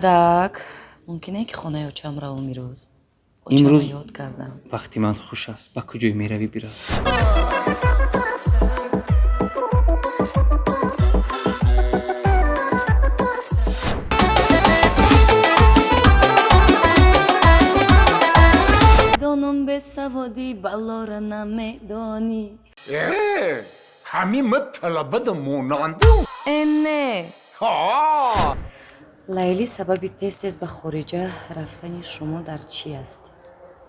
Мардак, мумкине ки хонаи очам равам имрӯз? Очамро Имрӯз ёд кардам. Вақти ман хуш аст, ба куҷое меравӣ, бирав. Донам, бесаводӣ балора намедонӣ. Э, ҳамин ма талабада монанду. Э, не. Ҳа. Лайлӣ, сабаби тез тез ба хориҷа рафтани шумо дар чӣ аст?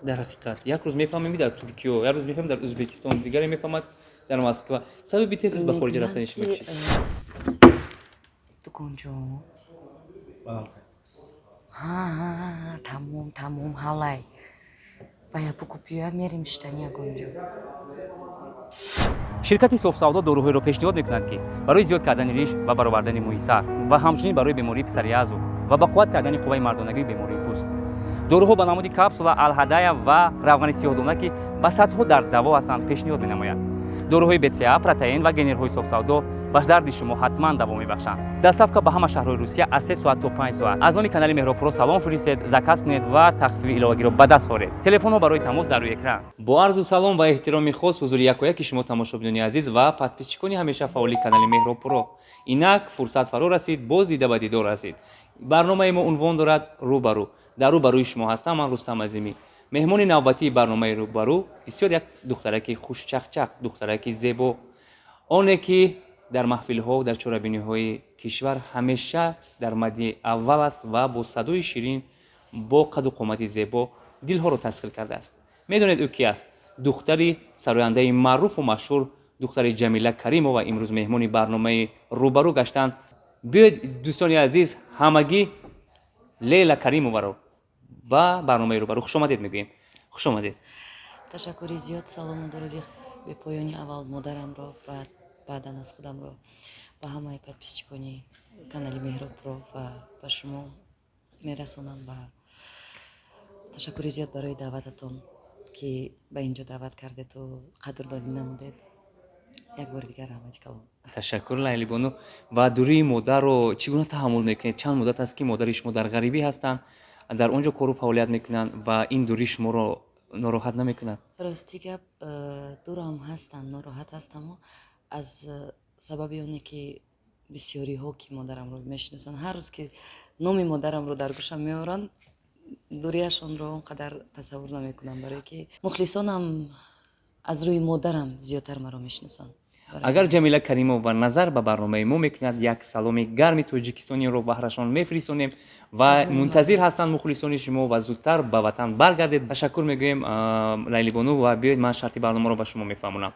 Дар ҳақиқат, як рӯз мефаҳмем, дар Туркиё, як рӯз мефаҳмем, дар Ӯзбекистон, дигаре мефаҳмад, дар Москва. Сабаби тез тез ба хориҷа Мегӯянд, рафтани шумо ки чист? Дуконҷон, ҳа, тамом, тамом, ҳалай ва я покупия, мерем шитани ягонҷо. Ширкати Софсавдо доруҳоеро пешниҳод мекунад, ки барои зиёд кардани риш ва баровардани мӯи сар ва ҳамчунин барои бемории псориазу ва ба қувват кардани қувваи мардонагии бемории пӯст. Доруҳо ба намуди капсула, алҳадая ва равғани сиёҳдона, ки ба садҳо дард даво ҳастанд, пешниҳод менамояд. Доруҳои БЦА, протеин ва генерҳои Софсавдо ба дарди шумо ҳатман даво мебахшанд. Доставка ба ҳама шаҳрҳои Русия аз 3 соат то 5 соат. Аз номи канали Меҳробпуро салом фиристед, заказ кунед ва тахфифи иловагиро ба даст оред. Телефонҳо барои тамос дар рӯи экран. Бо арзу салом ва эҳтироми хос ҳузури якояки шумо, тамошобинони азиз ва подписчикони ҳамеша фаъоли канали Меҳробпуро. Инак фурсат фаро расид, боз дида ба дидор расид. Барномаи мо унвон дорад «Рӯ ба рӯ». Дар рӯ ба рӯи шумо ҳастам ман, Рустам Азимӣ. Меҳмони навбатии барномаи «Рӯ ба рӯ» бисёр як духтараки хушчақчақ, духтараки зебо, оне ки дар маҳфилҳо, дар чорабиниҳои кишвар ҳамеша дар мадди аввал аст ва бо садои ширин, бо қаду қомати зебо дилҳоро тасхир кардааст. Медонед, ӯ ки аст? Духтари сарояндаи маъруфу машҳур, духтари Ҷамила Каримова имрӯз меҳмони барномаи «Рӯбарӯ» гаштанд. Биёед, дӯстони азиз, ҳамагӣ Лейла Каримоваро ба барномаи «Рӯбарӯ» хушомадед мегӯем. Хушомадед. Ташаккури зиёд. Салому дуруди бепоёни аввал модарамро, баъд баъдан аз худамро ба ҳамаи подписчикони канали Меҳробпро ва ба шумо мерасонам ва ташаккури зиёд барои даъвататон, ки ба инҷо даъват кардеду қадрдонӣ намудед. Як бори дигар раҳмати калон. Ташаккур, Лайлибону. Ва дурии модарро чӣ гуна таҳаммул мекунед? Чанд муддат аст, ки модари шумо дар ғарибӣ ҳастанд, дар он ҷо кору фаъолият мекунанд ва ин дурӣ шуморо нороҳат намекунад? Рости гап, дурам ҳастанд, нороҳат ҳастаму аз сабаби оне ки бисёриҳо, ки модарамро мешиносанд, ҳар рӯз ки номи модарамро дар гӯшам меоранд, дуриашонро он қадар тасаввур намекунам, барое ки мухлисонам аз рӯи модарам зиёдтар маро мешиносанд. Агар Ҷамила Каримова назар ба барномаи мо мекунад, як саломи гарми тоҷикистониро баҳрашон мефиристонем ва мунтазир ҳастанд мухлисони шумо ва зудтар ба ватан баргардед. Ташаккур мегӯем, Лайлибону. Ва биёед, ман шарти барномаро ба шумо мефаҳмонам.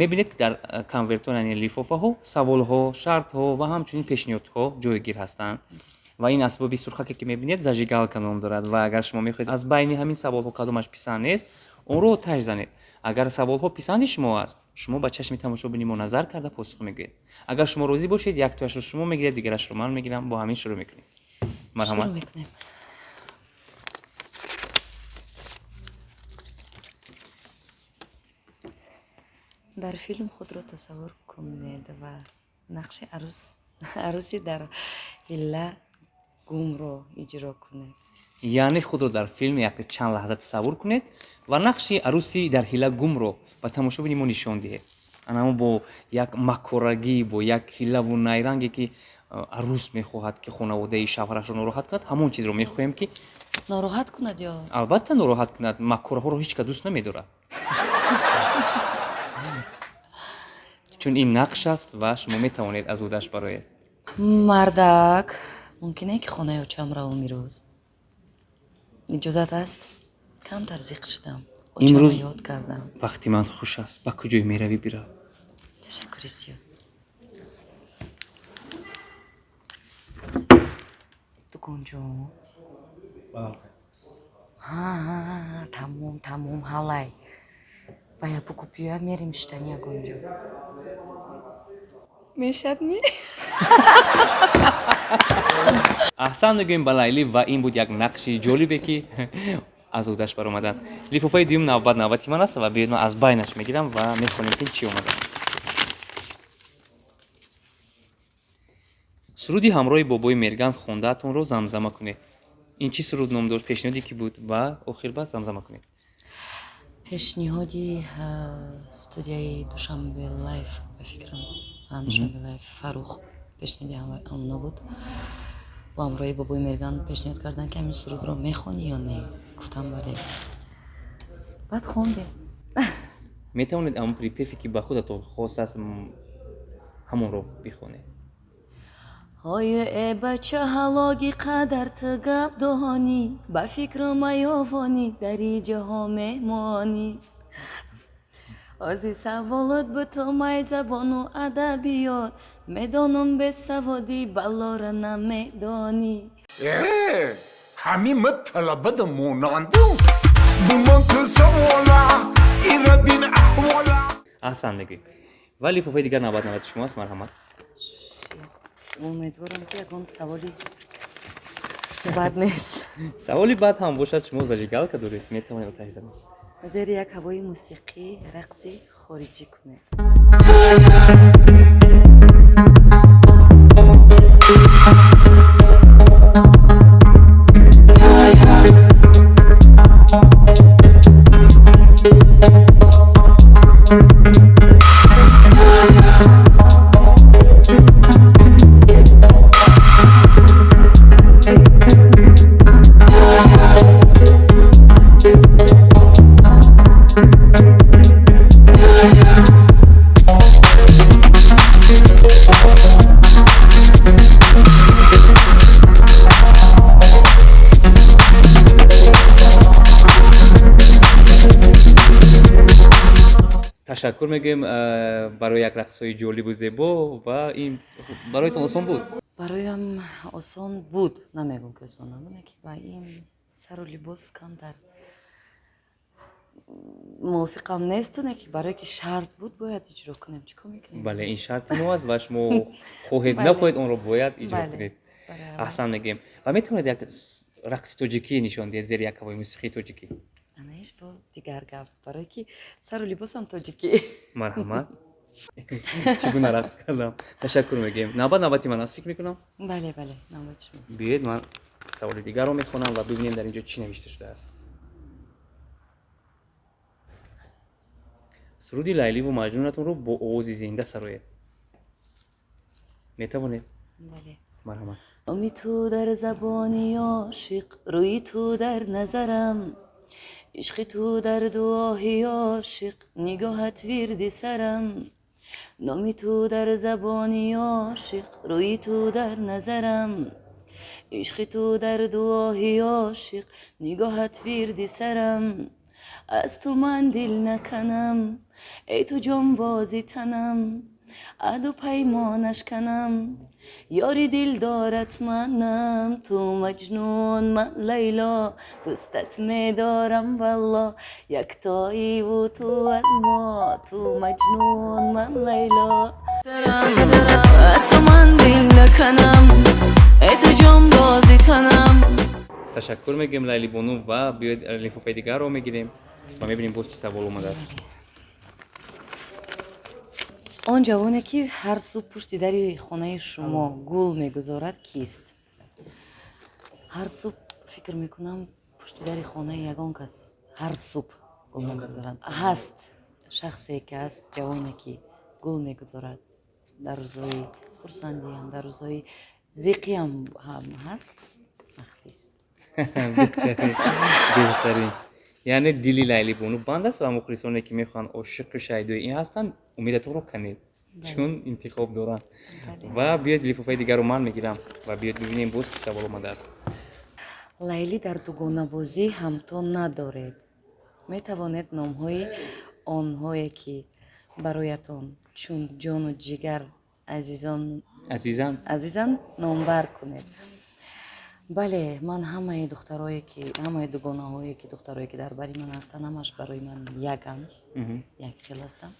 Мебинед, ки дар конвертҳо, яъне лифофаҳо, саволҳо, шартҳо ва ҳамчунин пешниҳодҳо ҷойгир ҳастанд ва ин асбоби сурхаке, ки мебинед, зажигалка ном дорад. Ва агар шумо мехоҳед, аз байни ҳамин саволҳо кадомаш писанд нест, онро оташ занед. Агар саволҳо писанди шумо аст, шумо ба чашми тамошобини мо назар карда посух мегӯед. Агар шумо розӣ бошед, яктояшро шумо мегиред, дигарашро ман мегирам. Бо ҳамин шурӯъ мекунем. Марҳамат. Шурӯъ мекунем. Дар филм худро тасаввур кунед ва нақши арӯси дар ҳилла гумро иҷро кунед. Яъне худро дар филм як чанд лаҳза тасаввур кунед ва нақши арӯси дар ҳила гумро ба тамошобини мо нишон диҳед. Анамо бо як макорагӣ, бо як ҳилаву найранге, ки арӯс мехоҳад, ки хонаводаи шавҳарашро нороҳат кунад, ҳамон чизро мехоҳем, ки Нороҳат кунад ё? Албатта, нороҳат кунад. Макораҳоро ҳеҷ кас дӯст намедорад, чун ин нақш аст ва шумо метавонед аз ӯдаш бароед. Мардак, мумкине ки хонаи очам равам имрӯз? Иҷозат аст? Камтар зиқ шудам, очамро Имрӯз ёд кардам. вақти ман хуш аст, ба куҷое меравӣ, бирав. Ташаккури зиёд. Дуконҷон, ҳа, тамом, тамом, ҳалай ва я покупия, мерем шитани ягонҷо. Мешад, не? Аҳсан мегӯем ба Лайлӣ. Ва ин буд як нақши ҷолибе, ки аз ӯдаш баромаданд. Лифофаи дуюм навбат навбати ман аст ва биёед, ман аз байнаш мегирам ва мехонем, ки чӣ омадааст. Суруди ҳамроҳи Бобои Мерган хондаатонро замзама кунед. Ин чӣ суруд ном дошт, пешниҳоде ки буд ва охир ба замзама кунед. Пешниҳоди студияи Душанбе Лайф, ба фикрам, Душанбе Лайф, Фаррух, пешниҳоди ҳамоно буд. Бо ҳамроҳи Бобои Мерган пешниҳод карданд, ки ҳамин сурудро мехонӣ ё не. Гуфтам, бале. Баъд хондем. Метавонед ҳамон припев е ки ба худатон хос аст, ҳамонро бихонед. Ҳое, э бача, ҳалоги қадар ту гап донӣ, ба фикру маёвонӣ, дар ҷаҳо меҳмонӣ. Ози саволот буту май забону адабиёт, медонам, бесаводӣ балора намедонӣ. Э, ҳамин ма талабада монанду бумон ту савола ира бин аҳвола. Аҳсан мегӯем ва лифофаи дигар навбат навбати шумо аст. Марҳамат. Умедворам, ки ягон саволи бад нест. Саволи бад ҳам бошад, шумо зажигалка доред, метавонед оташ занед. Зери як ҳавои мусиқӣ рақси хориҷӣ кунед. Ташаккур мегӯем барои як рақсҳои ҷолибу зебо. Ва ин бароятон осон буд? Бароям осон буд, намегӯм, ки осон набуд, ки ба ин сару либос камтар мувофиқам несту, не ки барое ки шарт буд, бояд иҷро кунем, чӣ кор мекунем? Бале, ин шарти мо аст ва шумо хоҳед, нахоҳед, онро бояд иҷро кунед. Аҳсан мегӯем. Ва метавонед як рақси тоҷикӣ нишон диҳед зери як ҳавои мусиқии тоҷикӣ? Анаиш бо дигар гап, барое ки сару либосам тоҷикӣ. Марҳамат. Чӣ гуна рақс кардам. Ташаккур мегӯем. Навбат навбати ман аст, фикр мекунам. Бале, навбати шумост. Биёед, ман саволи дигарро мехонам ва бибинем, дар ин ҷо чӣ навишта шудааст. Суруди Лайливу Маҷнунатонро бо овози зинда сароед. Метавонед? Бале. Марҳамат. Номи ту дар забони ошиқ, рӯи ту дар назарам, ишқи ту дар дуоҳи ошиқ, нигоҳат вирди сарам. Номи ту дар забони ошиқ, рӯи ту дар назарам, ишқи ту дар дуоҳи ошиқ, нигоҳат вирди сарам. Аз ту ман дил наканам, эй ту ҷонбози танам, аҳду паймонаш канам, ёри дилдорат манам. Ту Маҷнун, ман Лайло, дӯстат медорам валло, яктоиву ту аз мо. Ту Маҷнун, ман Лайло, аз ту ман дил наканам, эй ту ҷонбози танам. Ташаккур мегӯем, Лайли бону. Ва биёед, лифофаи дигарро мегирем ва мебинем, боз чӣ савол омадааст. Он ҷавоне, ки ҳар субҳ пушти дари хонаи шумо гул мегузорад, кист? Ҳар субҳ, фикр мекунам, пушти дари хонаи ягон кас ҳар субҳ гул намегузорад. Ҳаст шахсе ки ҳаст, ҷавоне ки гул мегузорад, дар рӯзҳои хурсандиам, дар рӯзҳои зиқиам ҳам ҳаст, махфист. Беҳтарин. Яъне дили Лайли бону банд аст ва мухлисоне, ки мехоҳанд, ошиқу шайдои ин ҳастанд, умедатонро канед, чун интихоб доранд. Ва биёед, лифофаи дигарро ман мегирам ва биёед бибинем, боз чӣ савол омадааст. Лайлӣ, дар дугонабозӣ ҳамто надоред. Метавонед номҳои онҳое, ки бароятон чун ҷону ҷигар азизон азизанд азизанд, номбар кунед? Бале, ман ҳамаи духтарое ки, ҳамаи дугонаҳое ки, духтарое ки дар бари ман ҳастанд, ҳамаш барои ман яганд, як хел ҳастанд.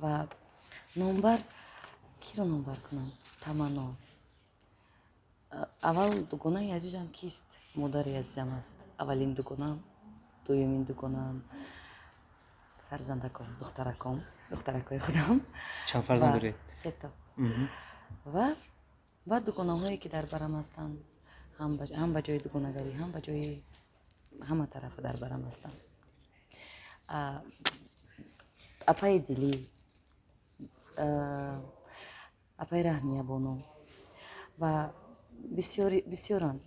Ва номбар, киро номбар кунам? Таманно. Аввал дугонаи азизам кист? Модари азизам аст аввалин дугонаам, дуюмин дугонаам фарзандаком, духтараком, духтаракои худам. Чанд фарзанд доред? Сето. Ва Ва дугонаҳое ки дар барам ҳастанд, ҳам ба ҷои дугонагарӣ, ҳам ба ҷои ҳама тарафа дар барам ҳастанд. Апаи Дилӣ, апаи Раҳмиябону ва бисёранд,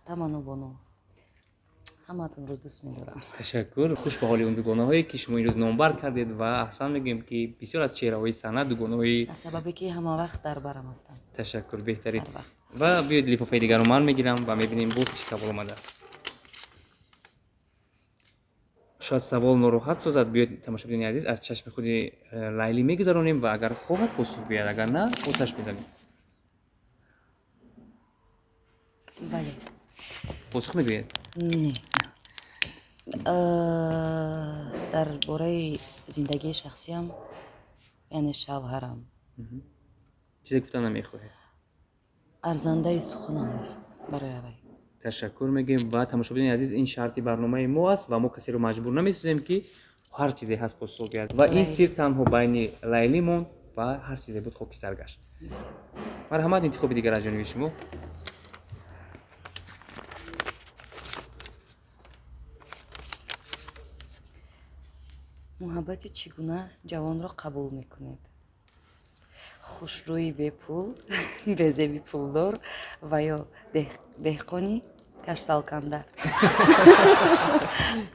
Таманнобону, ҳамаатонро дӯст медорам. Ташаккур. Хуш ба ҳоли он дугонаҳое, ки шумо имрӯз номбар кардед, ва аҳсан мегӯем, ки бисёр аз чеҳраҳои санъат дугонаҳои Аз сабабе ки ҳама вақт дар барам ҳастанд. Ташаккур, беҳтарин. Ҳар вақт. Ва биёед, лифофаи дигарро ман мегирам ва мебинем, боз чӣ савол омадааст. Шояд савол нороҳат созад. Биёед, тамошобинони азиз, аз чашми худи Лайлӣ мегузаронем ва агар хоҳад, посух гӯяд, агар на, оташ мезанем. Бале. Посух мегӯяд? Не, дар бораи зиндагии шахсиям, яъне шавҳарам, Чизе гуфта намехоҳед? Арзандаи суханам нест барои авай. Ташаккур мегӯем. Ва тамошобинони азиз, ин шарти барномаи мо аст ва мо касеро маҷбур намесозем, ки ҳар чизе ҳаст, посух гӯяд, ва ин сир танҳо байни Лайлӣ монд ва ҳар чизе буд, хокистар гашт. Марҳамат, интихоби дигар аз ҷониби шумо. Муҳаббати чӣ гуна ҷавонро қабул мекунед? Хушрӯи бепул, безеби пулдор ва ё деҳқони кашталканда?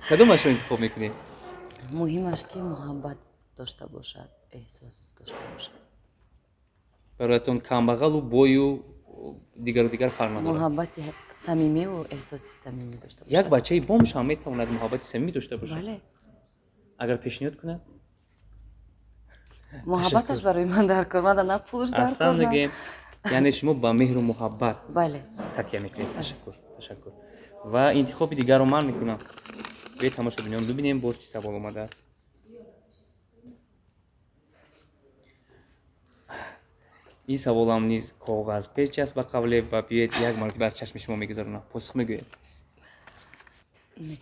Кадомашро интихоб мекунед? Муҳимаш, ки муҳаббат дошта бошад, эҳсос дошта бошад. Бароятон камбағалу бою дигару дигар фарқ надорад? Муҳаббати самимиву эҳсоси самимӣ дошта бошад. Як бачаи бомж ҳам метавонад муҳаббати самимӣ дошта бошад? Бале. Агар пешниҳод кунад? Муҳаббаташ барои ман дар кор, ман на пулаш дар Аҳсан кор, на мегӯем, яъне шумо ба меҳру муҳаббат Бале. такя мекунед. Ташаккур, ташаккур. Ва интихоби дигарро ман мекунам. Биёед, тамошобинон, бибинем, боз чӣ савол омадааст. Ин саволам низ коғазпеч аст, ба қавле, ва биёед, як маротиба аз чашми шумо мегузаронам. Посух мегӯед? Не,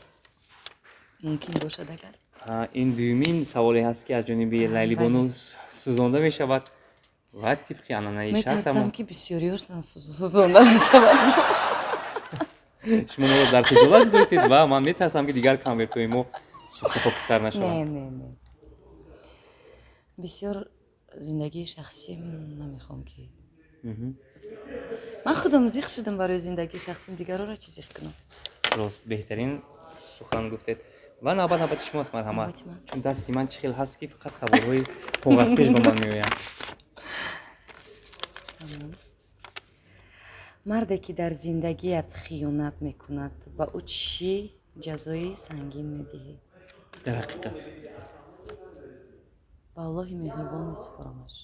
мумкин бошад, агар Ин дуюмин саволе ҳаст, ки аз ҷониби Лайлибону сӯзонда мешавад, ва тибқи анъанаи Метарсам, шартамо ки бисёриёшон сӯзонда нашавад. Шумо моро дар хиҷолат гузоштед ва ман метарсам, ки дигар конвертҳои мо сӯхта хокистар нашаванд. Не, не, не, бисёр зиндагии шахсим намехоҳам, ки ман худам зиқ шудам барои зиндагии шахсим, дигароро чӣ зиқ кунам? Рост, беҳтарин сухан гуфтед. Ва навбат навбати шумост, марҳамат. Навбати ман. Чун дасти ман чӣ хел ҳаст, ки фақат саволҳои коғазпеш ба ман меоянд. Тамом. Марде ки дар зиндагият хиёнат мекунад, ба ӯ чӣ ҷазои сангин медиҳӣ? Дар ҳақиқат? Ба Аллоҳи меҳрубон месупорамаш.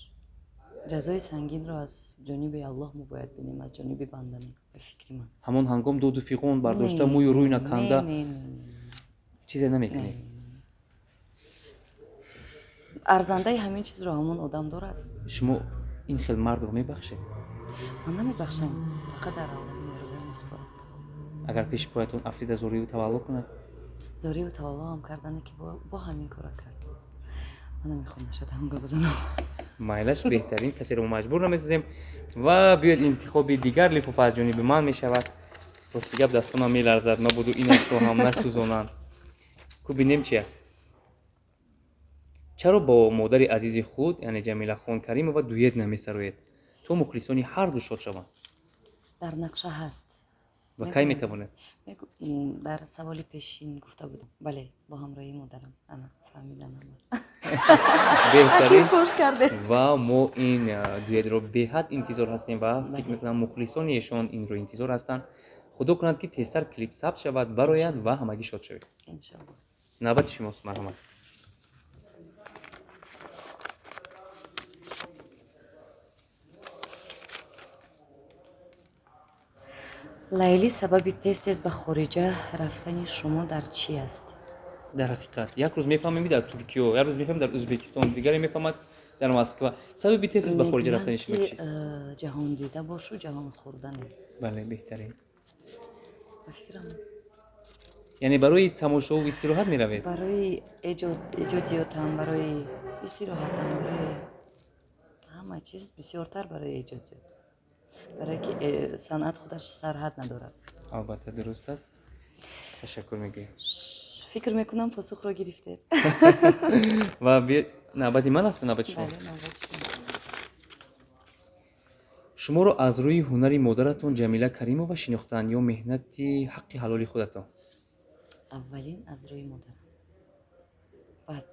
Ҷазои сангинро аз ҷониби Аллоҳ мо бояд бинем, аз ҷониби банда не, ба фикри ман. Ҳамон ҳангом доду фиғон бардошта, Не, мӯю рӯй не, наканда не, не, не. чизе намекунед? Арзандаи ҳамин чизро ҳамон одам дорад. Шумо ин хел мардро мебахшед? Ман намебахшам, фақат дар Аллоҳи меҳрубон месупорам, тамом. Агар пеши поятон афтида зорию тавалло кунад? Зорию таваллоам кардане, ки бо ҳамин кора кард. Ман намехоҳам нашад ҳам гап занам. Майлаш, беҳтарин, касеро мо маҷбур намесозем. Ва биёед, интихоби дигар лифофа аз ҷониби ман мешавад. Рости гап, дастонам меларзад, мабоду инашро ҳам насӯзонанд. Ку бинем, чи аст. Чаро бо модари азизи худ, яъне Ҷамилахон Каримова, дуэт намесароед, то мухлисони ҳарду шод шаванд? Дар нақша ҳаст. Ва кай Мегӯям. метавонед? Дар саволи пешин гуфта будам, бале, бо ҳамроҳии модарам. Ана, фаҳмидан ама. Беҳтарин. Фош кардем. Ва мо ин дуэтро беҳад интизор ҳастем ва фикр мекунам, мухлисони эшон инро интизор ҳастанд. Худо кунад, ки тезтар клип сабт шавад, барояд ва ҳамагӣ шод шавед. Иншаллоҳ. Навбати шумост, марҳамат. Лайлӣ, сабаби тез тез ба хориҷа рафтани шумо дар чӣ аст? Дар ҳақиқат, як рӯз мефаҳмем, дар Туркиё, як рӯз мефаҳмем, дар Ӯзбекистон, дигаре мефаҳмад, дар Москва. Сабаби тез тез ба хориҷа Мегӯянд, рафтани шумо ки чист? Ҷаҳондида бошу, ҷаҳонхӯрда не. Бале, беҳтарин. Ба фикрам, Яъне барои тамошову истироҳат меравед? Барои эҷодиётам, барои истироҳатам, барои ҳама чиз, бисёртар барои эҷодиёт. Барое ки санъат худаш сарҳад надорад. Албатта, дуруст аст, ташаккур мегӯем. Фикр мекунам, посухро гирифтед. Ва навбати ман аст, навбати шумо? Бале, навбати шумо. Шуморо аз рӯи ҳунари модаратон Ҷамила Каримова шинохтанд ё меҳнати ҳаққи ҳалоли худатон? Аввалин аз рӯи модарам, баъд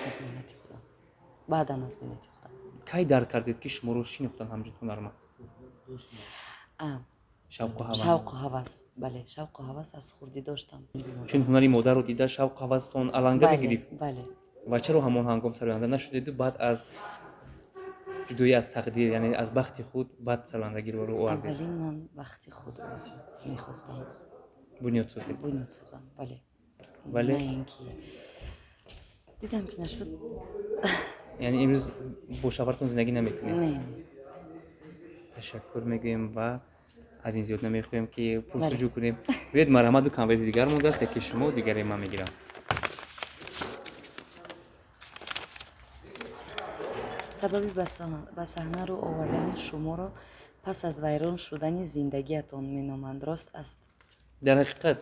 аз меҳнати худам, баъдан аз меҳнати худам. Кай дарк кардед, ки шуморо шинохтанд ҳамчун ҳунарманд? Шавқу ҳавас. Шавқу ҳавас, бале, шавқу ҳавас аз хурдӣ доштам. Чун ҳунари модарро дида, шавқу ҳавастон аланга мегирифт? Бале. Ва чаро ҳамон ҳангом сароянда нашудеду, баъд аз ҷудоӣ аз тақдир, яъне аз бахти худ, баъд сарояндагиро рӯ овардед? Аввалин ман бахти худро мехостам. Бунёд созед. Бунёд созам, бале. Вале На ин ки дидам, ки нашуд. Яъне имрӯз бо шавҳартон зиндагӣ намекунед? Не. Ташаккур мегӯем ва аз ин зиёд намехоҳем, ки пурсуҷӯ кунем. Биёед, марҳамат, ду конверти дигар мондааст, яке шумо, дигаре ман мегирам. Сабаби ба саҳна рӯ овардани шуморо пас аз вайрон шудани зиндагиатон меноманд, рост аст? Дар ҳақиқат?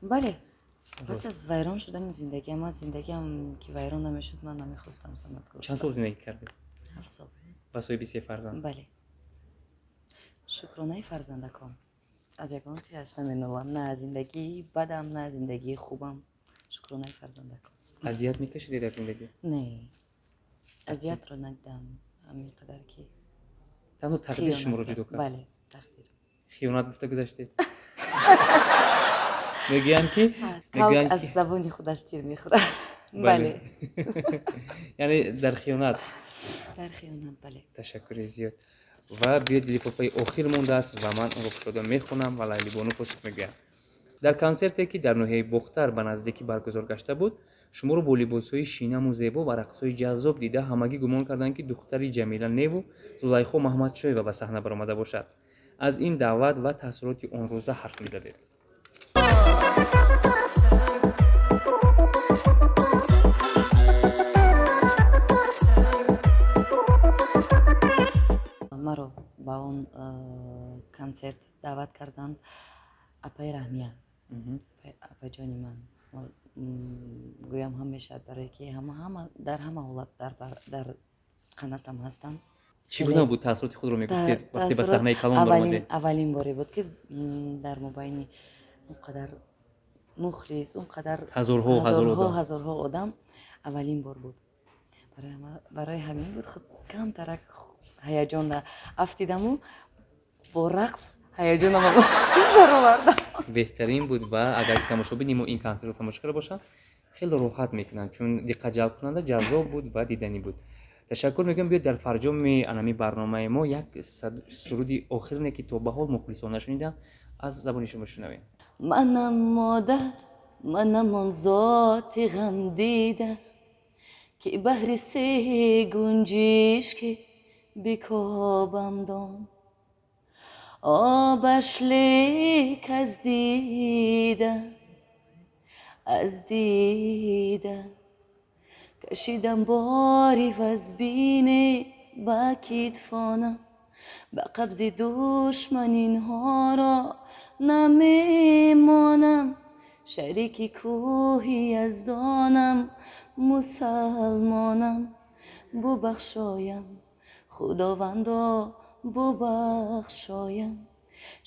Бале, пас аз вайрон шудани зиндагиам. Аз зиндагиам ки вайрон намешуд, ман намехостам санъаткор. Чанд сол зиндагӣ кардед? 7 сол. Ва соҳиби се фарзанд? Бале, шукронаи фарзандакон, аз ягон чизаш наменолам, на аз зиндагии бадам, на аз зиндагии хубам, шукронаи фарзандакон. Азият мекашидед дар зиндагӣ? Не, азиятро надидам ҳамин қадар ки. Танҳо тақдир шуморо ҷудо кард? Бале, тақдир. Хиёнат гуфта гузаштед, мегӯянд ки Калк аз забони худаш тир мехӯрад, бале. Яъне дар хиёнат. Дар хиёнат, бале. Ташаккури зиёд. Ва биёед, лифофаи охир мондааст ва ман онро кушода мехонам ва Лайлибону посух мегӯяд. Дар консерте, ки дар ноҳияи Бохтар ба наздикӣ баргузор гашта буд, шуморо бо либосҳои шинаму зебо ва рақсҳои ҷаззоб дида, ҳамагӣ гумон карданд, ки духтари Ҷамила неву Зулайхо Маҳмадшоева ба саҳна баромада бошад. Аз ин даъват ва таассуроти он рӯза ҳарф мезадед. Маро ба он консерт даъват карданд апаи Раҳмия, апаҷони ман гӯям ҳам мешавад, барое ки дар ҳама ҳолат дар қанатам ҳастанд. Чӣ гуна буд, таассуроти худро мегуфтед, вақте ба саҳнаи калон баромадед? Аввалин боре буд, ки дар мобайни он қадар мухлис, он қадар ҳазорҳо. Ҳазорҳо одам аввалин бор буд. Барои ҳамин буд, худ камтарак ҳаяҷон афтидаму бо рақс ҳаяҷонама баровардам. Беҳтарин буд. Ва агар тамошобини мо ин консертро тамошо карда бошанд, хеле роҳат мекунанд, чун диққатҷалбкунанда, ҷаззоб буд ва диданӣ буд. Ташаккур мегӯям. Биёед, дар фарҷоми анами барномаи мо як суруди охирине, ки то ба ҳол мухлисон нашуниданд, аз забони шумо шунавем. Манам модар, манам он зоти ғамдида, ки баҳри се гунҷишки бикобам дон, обаш лек аз дида, аз дида кашидам, бори вазбине ба китфонам, ба қабзи душман инҳоро намемонам, шарики кӯҳи яздонам, мусалмонам, бубахшоям, худовандо, бубахшоям,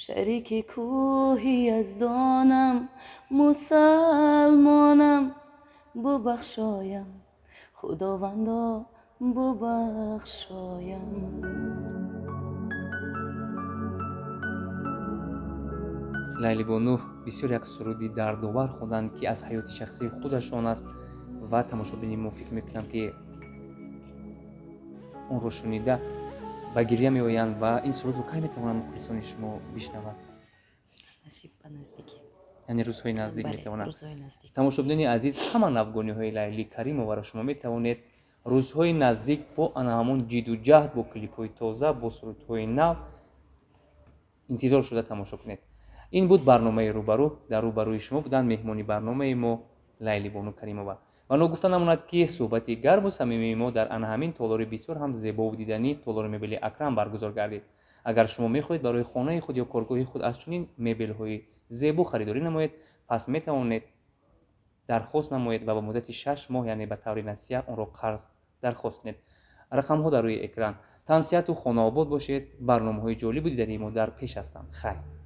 шарики кӯҳи яздонам, мусалмонам, бубахшоям, худовандо, бубахшоям. Лайлибону бисёр як суруди дардовар хонданд, ки аз ҳаёти шахсии худашон аст, ва тамошобини мо, фикр мекунам, ки онро шунида ба гирья меоянд. Ва ин сурудро кай метавонанд мухлисони шумо бишнаванд? Насиб, ба наздикӣ. Яъне рӯзҳои наздик метавонанд. Рӯзҳои наздик. Тамошобинони азиз, ҳама навгониҳои Лайли Каримоваро шумо метавонед рӯзҳои наздик бо ана ҳамон ҷиду ҷаҳд, бо клипҳои тоза, бо сурудҳои нав интизор шуда тамошо кунед. Ин буд барномаи «Рӯбарӯ». Дар рӯбарӯи шумо буданд меҳмони барномаи мо Лайлибону Каримова. Ва ногуфта намонад, ки суҳбати гарму самимии мо дар ана ҳамин толори бисёр ҳам зебову диданӣ, толори мебели «Акрам», баргузор гардид. Агар шумо мехоҳед барои хонаи худ ё коргоҳи худ аз чунин мебелҳои зебо харидорӣ намоед, пас метавонед дархост намоед ва ба муддати 6 моҳ, яъне ба таври насия, онро қарз дархост кунед. Рақамҳо дар рӯи экран. Тансиҳату хонаобод бошед. Барномаҳои ҷолибу дидании мо дар пеш ҳастанд. Хайр.